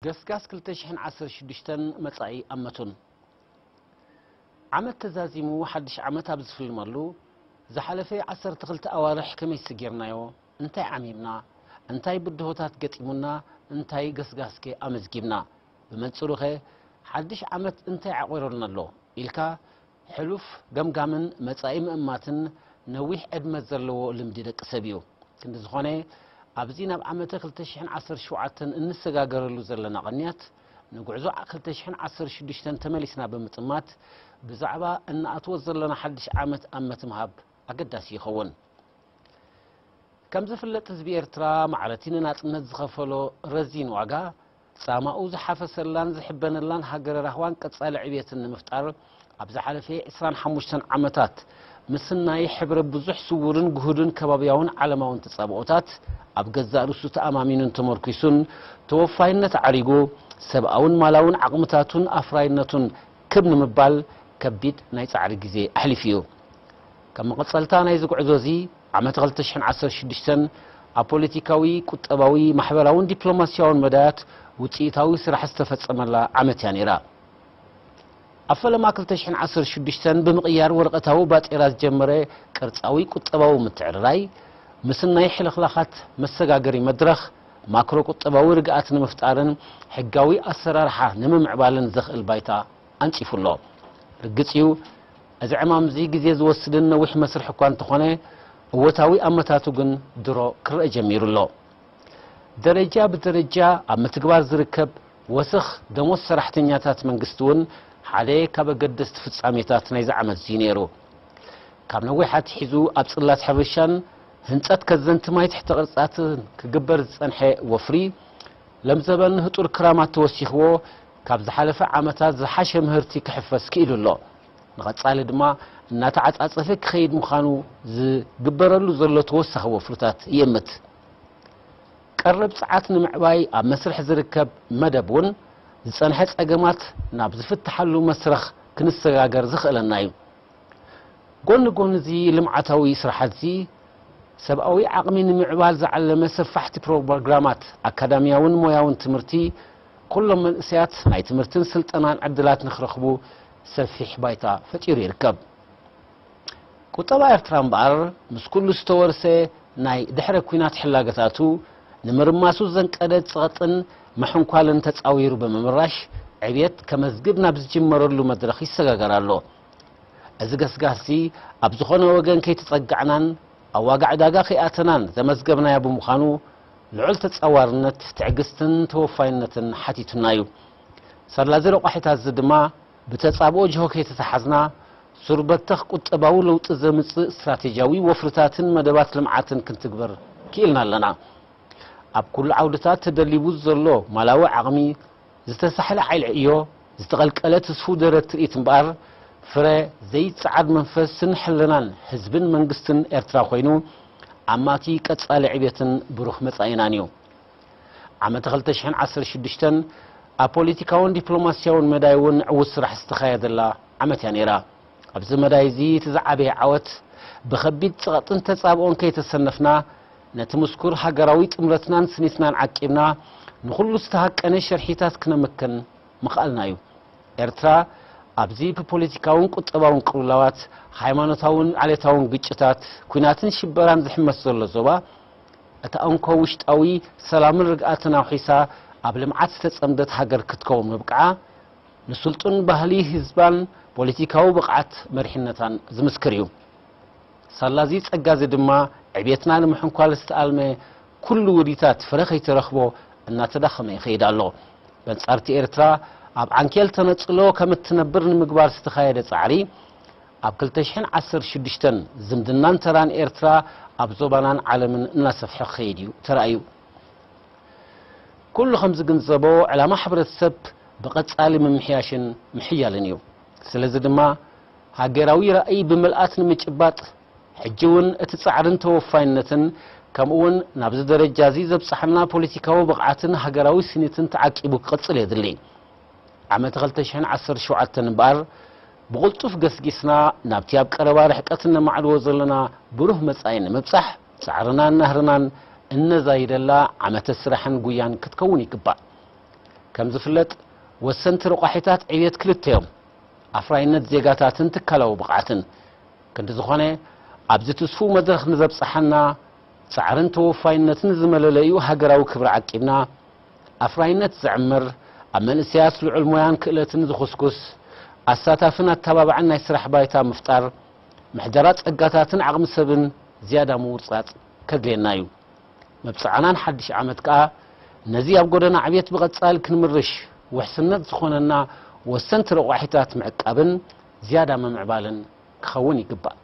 ገስጋስ ክልተ ሽሕን ዓሰርተ ሽዱሽተን መጻኢ ኣመቱን። ዓመት ተዛዚሙ ሓድሽ ዓመት ኣብ ዝፍልመሉ፣ ዝሓለፈ ዓሰርተ ክልተ ኣዋርሕ ከመይ ስጊርናዮ? እንታይ ዓሚምና? እንታይ ብድሆታት ገጢሙና? እንታይ ገስጋስከ ኣመዝጊብና? ብመንጽሩኸ ሓድሽ ዓመት እንታይ ዓቒሩልና ኣሎ? ኢልካ ሕሉፍ ገምጋምን መጻኢ ምእማትን ነዊሕ ዕድመ ዘለዎ ልምዲ ደቂ ሰብ እዩ። ክንዲ ዝኾነ፣ ኣብዚ ናብ ዓመተ ክልተ ሽሕን ዓሰርተ ሸውዓተን እንሰጋገረሉ ዘለና ቐንያት፣ ንጉዕዞ ክልተ ሽሕን ዓሰርተ ሽዱሽተን ተመሊስና ብምጥማት፣ ብዛዕባ እንኣትዎ ዘለና ሓድሽ ዓመት ኣመት ምሃብ ኣገዳሲ ይኸውን። ከም ዝፍለጥ፣ ህዝቢ ኤርትራ ማዕረቲ ንናጽነት ዝኸፈሎ ረዚን ዋጋ፣ ጻማኡ ዝሓፈሰላን ዝሕበነላን ሃገረ ራህዋን ቀጻሊ ዕብየትን ንምፍጣር፣ ኣብ ዝሓለፈ ዕስራን ሓሙሽተን ዓመታት ምስናይ ሕብረ ብዙሕ ስዉርን ግሁድን ከባብያውን ዓለማውን ተጻብኦታት፣ ኣብ ገዛእ ርእሱ ተኣማሚኑን ተመርኲሱን ተወፋይነት ኣዕሪጉ፣ ሰብኣውን ማላውን ዓቕምታቱን ኣፍራይነቱን ክብ ንምባል ከቢድ ናይ ጻዕሪ ግዜ ኣሕሊፉ እዩ። ከም መቐጸልታ ናይዚ ጉዕዞ እዚ፣ ዓመት ክልተ ሽሕን ዓሰርተ ሽዱሽተን ኣብ ፖለቲካዊ፣ ቁጠባዊ፣ ማሕበራውን ዲፕሎማስያውን መዳያት ውጽኢታዊ ስራሕ ዝተፈጸመላ ዓመት እያ ነይራ። ኣብ ፈለማ ክልተ ሽሕን ዓሰርተ ሽዱሽተን ብምቕያር ወረቐታዊ ባጤራ ዝጀመረ ቅርጻዊ ቁጠባዊ ምትዕርራይ፣ ምስናይ ሕልኽላኻት መሰጋገሪ መድረኽ፣ ማክሮ ቁጠባዊ ርግኣት ንምፍጣርን ሕጋዊ ኣሰራርሓ ንምምዕባልን ዘኽእል ባይታ ኣንጺፉ ኣሎ። ርግጽ እዩ፣ እዚ ዕማም እዚ ግዜ ዝወስድን ነዊሕ መስርሕ እኳ እንተኾነ፣ እወታዊ ኣመታቱ ግን ድሮ ክረአ ጀሚሩ ኣሎ። ደረጃ ብደረጃ ኣብ ምትግባር ዝርከብ ወሰኽ ደሞዝ ሰራሕተኛታት መንግስቲ እውን ሓደ ካብ ኣገደስቲ ፍጻሜታት ናይዚ ዓመት እዚ ነይሩ። ካብ ነዊሕ ኣትሒዙ ኣብ ጽላት ሕርሻን ህንጸት ከዘንቲ ማይ ትሕተ ቅርጻትን ክግበር ዝጸንሐ ወፍሪ፣ ለምዘበን ህጡር ክራማት ተወሲኽዎ፣ ካብ ዝሓለፈ ዓመታት ዝሓሸ ምህርቲ ክሕፈስ ክኢሉ ኣሎ። ንቐጻሊ ድማ እናተዓጻጸፈ ክኸይድ ምዃኑ ዝግበረሉ ዘሎ ተወሳኺ ወፍርታት ይእምት። ቀረብ ጸዓት ንምዕባይ ኣብ መስርሕ ዝርከብ መደብ እውን ዝጸንሐ ጸገማት ናብ ዝፍትሓሉ መስረኽ ክንሰጋገር ዝኽእለና እዩ። ጎኒ ጎኒ እዚ ልምዓታዊ ስራሓት እዚ፣ ሰብኣዊ ዓቕሚ ንምዕባል ዝዓለመ ሰፋሕቲ ፕሮግራማት ኣካዳሚያውን ሞያውን ትምህርቲ፣ ኩሎም መንእሰያት ናይ ትምህርትን ስልጠናን ዕድላት ንክረኽቡ ሰፊሕ ባይታ ፈጢሩ ይርከብ። ቁጠባ ኤርትራ እምበኣር፣ ምስ ኩሉ ዝተወርሰ ናይ ድሕረ ኲናት ሕላገታቱ፣ ንምርማሱ ዘንቀደ ጸቕጥን ምሕንኳልን ተጻዊሩ ብምምራሽ፣ ዕብየት ከመዝግብ ናብ ዝጅመረሉ መድረኽ ይሰጋገር ኣሎ። እዚ ገስጋስዚ ኣብ ዝኾነ ወገን ከይተጸጋዕናን ኣብ ዋጋ ዕዳጋ ከይኣተናን ዘመዝገብናዮ ብምዃኑ፣ ልዑል ተጻዋርነት፣ ትዕግስትን ተወፋይነትን ሓቲቱና እዩ። ሳላ እዚ ረቋሒታት እዚ ድማ፣ ብተጻብኦ ጅሆ ከይተተሓዝና፣ ሱር በተኽ ቁጠባዊ ለውጢ ዘምጽእ ስትራቴጂያዊ ወፍርታትን መደባት ልምዓትን ክንትግበር ክኢልና ኣለና። ኣብ ኩሉ ዓውድታት ተደሊቡ ዘሎ ማላዊ ዓቕሚ፣ ዝተሳሕለ ዓይልዕ ዕዮ፣ ዝተቐልቀለ ትስፉው ደረት ትርኢት እምበኣር፣ ፍረ ዘይጸዓድ መንፈስን ሕልናን ህዝብን መንግስትን ኤርትራ ኮይኑ፣ ኣማቲ ቀጻሊ ዕብየትን ብሩህ መጻኢናን እዩ። ዓመት ክልተ ሽሕን ዓሰርተ ሽዱሽተን ኣብ ፖለቲካውን ዲፕሎማስያውን መዳይ እውን ዕዉት ስራሕ ዝተኻየደላ ዓመት እያ ነይራ። ኣብዚ መዳይ እዚ እቲ ዝዓበየ ዓወት፣ ብኸቢድ ጸቕጥን ተጻብኦን ከይተሰነፍና፣ ነቲ ምስኩር ሃገራዊ ጥምረትናን ስኒትናን ዓቂብና፣ ንኹሉ ዝተሃቀነ ሸርሒታት ክነምክን ምኽኣልና እዩ። ኤርትራ ኣብዚ ብፖለቲካውን ቁጠባውን ቅልውላዋት፣ ሃይማኖታውን ዓሌታውን ግጭታት፣ ኲናትን ሽበራን ዝሕመስ ዘሎ ዞባ፣ እታ እንኮ ውሽጣዊ ሰላምን ርግኣትን ኣውሒሳ ኣብ ልምዓት ዝተጸምደት ሃገር ክትከውን ምብቅዓ፣ ንስልጡን ባህሊ ህዝባን ፖለቲካዊ ብቕዓት መሪሕነታን ዝምስክር እዩ። ሳላ እዚ ጸጋ እዚ ድማ፣ ዕብየትና ንምሕንኳል ዝተኣልመ ኩሉ ውዲታት ፍረ ከይተረኽቦ እናተዳኸመ ይኸይድ ኣሎ። በንጻርቲ ኤርትራ ኣብ ዓንኬል ተነጽሎ ከም እትነብር ንምግባር ዝተኻየደ ጻዕሪ፣ ኣብ ክልተ ሽሕን ዓሰርተ ሽዱሽተን ዝምድናን ተራን ኤርትራ ኣብ ዞባናን ዓለምን እናሰፍሐ ክኸይድ እዩ ተራእዩ። ኩሉ ከም ዝግንዘቦ፣ ዕላማ ሕብረተሰብ ብቐጻሊ ምምሕያሽን ምሕያልን እዩ። ስለዚ ድማ፣ ሃገራዊ ራእይ ብምልኣት ንምጭባጥ፣ ሕጂ እውን እቲ ጻዕርን ተወፋይነትን፣ ከምኡ እውን ናብዚ ደረጃ እዚ ዘብጽሓና ፖለቲካዊ ብቕዓትን ሃገራዊ ስኒትን ተዓቂቡ ክቕጽል የድሊ። ዓመት ክልተ ሽሕን ዓሰርተ ሸውዓተን እምበኣር፣ ብቕልጡፍ ገስጊስና ናብቲ ኣብ ቀረባ ርሕቀት እነማዕድዎ ዘለና ብሩህ መጻኢ ንምብጻሕ፣ ጻዕርናን ናህርናን እነዛይደላ ዓመተ ስራሕን ጉያን ክትከውን ይግባእ። ከም ዝፍለጥ፣ ወሰንቲ ረቋሒታት ዕብየት ክልተ እዮም፣ ኣፍራይነት ዜጋታትን ትካላዊ ብቕዓትን። ክንዲ ዝኾነ፣ ኣብዚ ትስፉው መድረኽ ንዘብጽሓና፣ ጻዕርን ተወፋይነትን ዝመለለዩ ሃገራዊ ክብሪ ዓቂብና፣ ኣፍራይነት ዝዕምር፣ ኣብ መንእሰያት ልዑል ሞያን ክእለትን ዝኹስኩስ፣ ኣሳታፍን ኣተባባዕን ናይ ስራሕ ባይታ ምፍጣር፣ ምሕደራ ጸጋታትን ዓቕሚ ሰብን ዝያዳ ምውርጻጽ ከድልየና እዩ። መብጽዓናን ሓድሽ ዓመት ከኣ ነዚ ኣብ ጎደና ዕብየት ብቐጻል ክንምርሽ ውሕስነት ዝኾነና ወሰንቲ ረቋሒታት ምዕቃብን ዝያዳ ምምዕባልን ክኸውን ይግባእ።